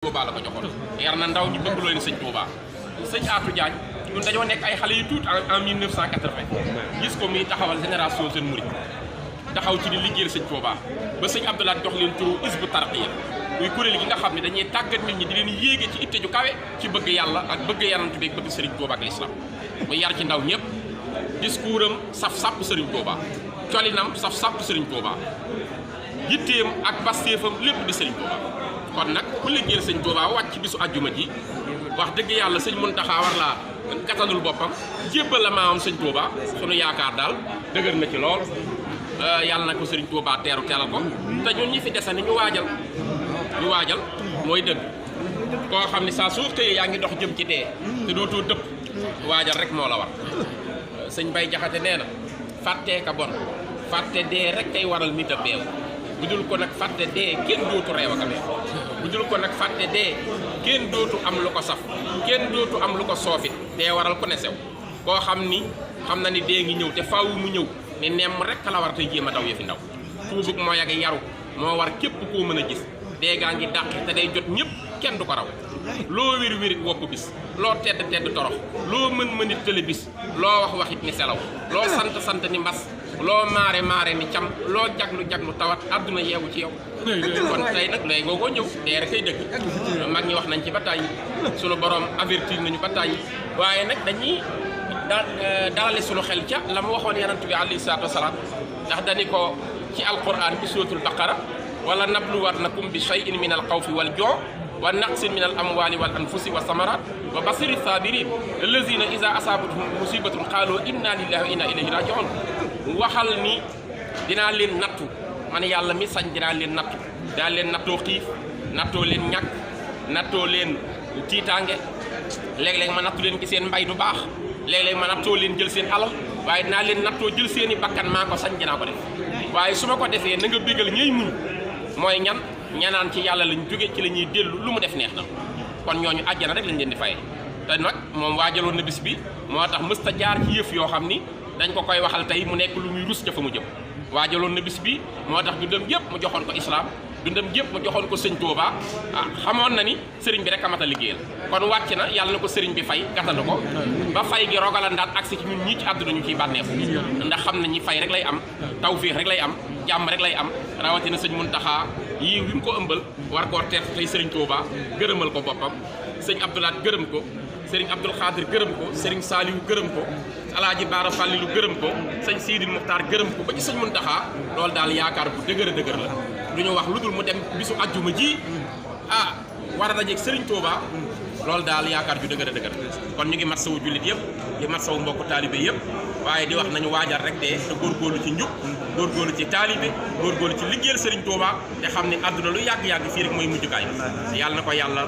Touba la ko joxoon yar na ndaw ñi bëgg loo leen sëñ Touba sëñ Atou Diagne ñun dañoo nekk ay xale yu tuut en 1980 gis ko muy taxawal génération jeune mouride taxaw ci di liggéeyal sëñ Touba ba sëñ Abdoulaye jox leen turu Hizbut Tarqiyyah muy kuréel gi nga xam ne dañuy tàggat nit ñi di leen yéege ci itte ju kawe ci bëgg yàlla ak bëgg Yonent bi ak bëgg Serigne Touba ak l'islam mu yar ci ndaw ñëpp discours am saf sàpp Serigne Touba colinam saf sàpp Serigne Touba yitteem ak pastéefam lépp di Serigne Touba kon nag ku liggéeyal sëñ Touba wàcc ci bisu àjjuma ji wax dëgg yàlla sëñ Muntaxa war laa gàttanul boppam jébbal la maamam sëñ Touba sunu yaakaar daal dëgër na ci lool yàlla na ko sëriñ Touba teeru teelal ko te ñun ñi fi desani ñu waajal mooy dëgg koo xam ne saa suuf tey yaa ngi dox jëm ci dee te dootoo dëpp waajal rek moo la war sëñ Bay Jaxate nee na fàttee ka bon fàtte dee rek kay waral nit a beew bu dul ko nag fàtte dee kenn dootu reew ak a beew bu dul ko nag fàtte dee kenn dootu am lu ko saf kenn dootu am lu ko soofit dee waral ko ne sew koo xam na ni dee ngi ñëw te faawu mu ñëw ne nemm rek la war tey jéem a daw yëfi ndaw tuubug mooy ak yaru moo war képp koo mën a gis dee gaa ngi dàq te day jot ñëpp kenn du ko raw loo wér wopp bis loo tedd torox loo mën tële bis loo waxit ni selaw loo sant ni mbas loo maare ni cam loo jaglu tawat àdduna yeewu ci yow kon tey nag lay googoo ñëw dee rek kay dëgg mag ñi wax nañ ci ba tàyyi sunu borom avertir nañu ba tàyyi waaye nag dañuy dalale sunu xel ca la mu waxoon Yonent bi alayhi salaatu wasalaam ndax dañu ko ci alquran bi suratul baqara wala nabluwannakum bi shay'in min al xawfi wal joo wa naqsin min al amwali wal anfusi wa samarat wa basiri sabirin allazina iza asabatuhum musibatun qalu inna lillahi wa inna ilayhi raji'un waxal ni dinaa leen nattu man yàlla mi sañ dinaa leen nattu daa leen nattoo xiif nattoo leen ñàkk nattoo leen tiitaange léeg-léeg ma nattu leen ci seen mbay du baax léeg-léeg ma nattoo leen jël seen alal waaye dinaa leen nattoo jël seeni bakkan maa ko sañ dinaa ko def waaye su ma ko defee na nga bégal ñëy muñ mooy ñanaan ci yàlla lañ jóge ci la ñuy dellu lu mu def neex na kon ñooñu àjjana rek lañ leen di fayee te nag moom waajaloon na bis bi moo tax mësta jaar ci yëf yoo xam ni dañ ko koy waxal tey mu nekk lu muy rus ca fa mu jëm waajaloon na bis bi moo tax dundam yëpp mu joxoon ko islam dundam yëpp mu joxoon ko sëñ Touba xamoon na ni sëriñ bi rek a mat a liggéeyal kon wàcc na yàlla na ko sëriñ bi fay gàttandu ko ba fay gi rogalandaat agsi ci ñun ñii ci àdduna ñu ciy bànneexu ndax xam na ñi fay rek lay am tawfiix rek lay am jàmm rek lay am rawatina sëñ Muntaxa yii wi mu ko ëmbal war koo teet tey sëriñ Touba gërëmal ko boppam sëñ Abdoulaat gërëm ko sëriñ Abdoul Khadir gërëm ko sëriñ Saliou gërëm ko alaaji Baara Fallilu gërëm ko sëñ Sidi Muxtaar gërëm ko ba ci sëñ Muntaxa loolu daal yaakaar bu dëgër la du ñu wax lu dul mu dem bisu àjjuma ji war a dajeeg sëriñ Touba loolu daal yaakaar ju dëgër kon ñu ngi mat sawu jullit yëpp di mat sawu mbokku taalibe yëpp waaye di wax nañu waajal rek de te góorgóorlu ci njub góorgóorlu ci taalibe góorgóorlu ci liggéeyal sëriñ Touba te xam ne àdduna lu yàgg-yàgg fii rek mooy mujjukaay yàlla na ko yàlla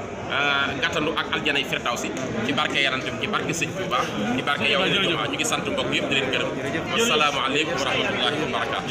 gàttandu ak aljanay firdawsi ci barke yarantam ci barke sëñ Touba ci barke yow ñu ngi sant mbokk yëpp di leen gërëm wassalaamu aleykum wa rahmatullahi wa barakatu